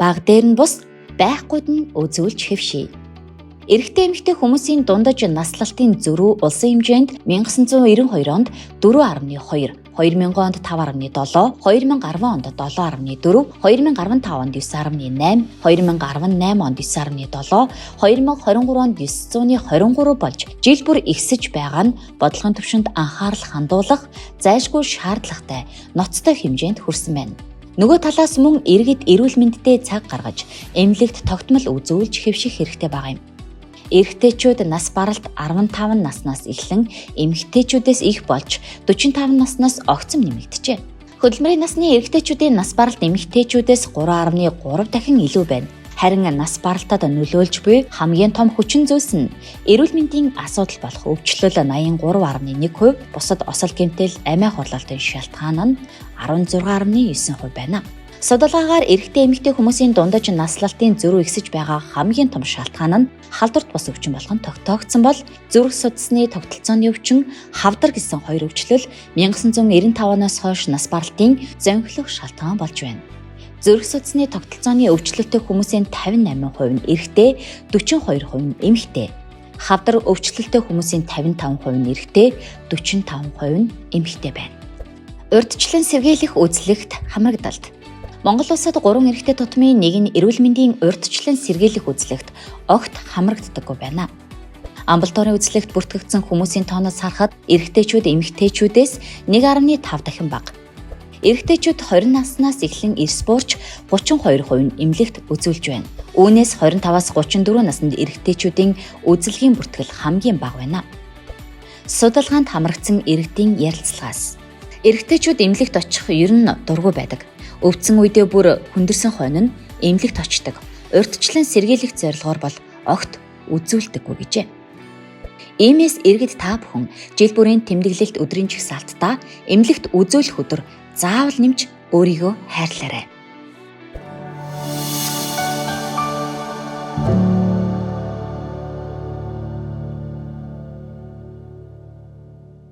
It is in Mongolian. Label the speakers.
Speaker 1: Баг дээр нь бус байхгүйд нь үзүүлж хэвший. Эрэгтэй эмэгтэй хүмүүсийн дундаж наслалтын зөрүү улсын хэмжээнд 1992 онд 4.2, 2000 онд 5.7, 2010 онд 7.4, 2015 онд 9.8, 2018 онд 9.7, 2023 онд 923 болж жил бүр ихсэж байгаа нь бодлогын түвшинд анхаарал хандуулах зайлшгүй шаардлагатай ноцтой хэмжээнд хүрсэн байна. Нөгөө талаас мөн иргэд эрүүл мэндтэй цаг гаргаж, эмнэлэгт тогтмол үзүүлж хэвших хэрэгтэй байгаа юм. Эрэгтэйчүүд нас баралт 15 наснаас эхлэн эмэгтэйчүүдээс их болж 45 наснаас огцом нэмэгджээ. Хөдөлмөрийн насны эрэгтэйчүүдийн нас баралт эмэгтэйчүүдээс 3.3 дахин илүү байна. Харин нас баралтад нөлөөлж буй хамгийн том хүчин зүйлс нь эрүүл мэндийн асуудал болох өвчлөл 83.1%, бусад осол гэмтэл, амиа хорлолтын шалтгаан нь 16.9% байна. Судалгаагаар эрэгтэй эмэгтэй хүмүүсийн дундаж наслалтын зөрүү ихсэж байгаа хамгийн том шалтгаан нь халдварт бус өвчин болох нь тогтоогдсон бол зүрх судасны тогтолцооны өвчин, хавдар гэсэн хоёр өвчлөл 1995 оноос хойш нас баралтын зөнхлөх шалтгаан болж байна. Зүрх судасны тогтолцооны өвчлөлтэй хүмүүсийн 58% нь эрэгтэй, 42% нь эмэгтэй. Хавдар өвчлөлтэй хүмүүсийн 55% нь эрэгтэй, 45% нь эмэгтэй байна. Урьдчилан сэргийлэх үзлэгт хамрагдалт. Монгол улсад 3 эрэгтэй тутмын нэг нь эрүүл мэндийн урьдчилан сэргийлэх үзлэгт огт хамрагддаггүй байна. Амбулаторийн үзлэгт бүртгэгдсэн хүмүүсийн тооноос харахад эрэгтэйчүүд эмэгтэйчүүдээс 1.5 дахин бага. Эрэгтэйчүүд 20 наснаас эхлэн эрс буурч 32% нь эмнэлэгт үзүүлж байна. Үүнээс 25-аас 34 наснд эрэгтэйчүүдийн үзлэгийн бүртгэл хамгийн бага байна. Судалгаанд хамрагдсан иргэдийн ярилцлагаас эрэгтэйчүүд эмнэлэгт очих ер нь дургүй байдаг. Өвдсөн үедээ бүр хүндэрсэн хойно нь эмнэлэгт очдог. Урьдчилан сэргийлэх зорилгоор бол огт үзүүлдэггүй гэжээ. Иймээс иргэд та бүхэн жил бүрийн тэмдэглэлт өдрийн жагсаалтдаа эмнэлэгт үзүүлэх өдөр заавал нэмж өөрийгөө хайрлаарай.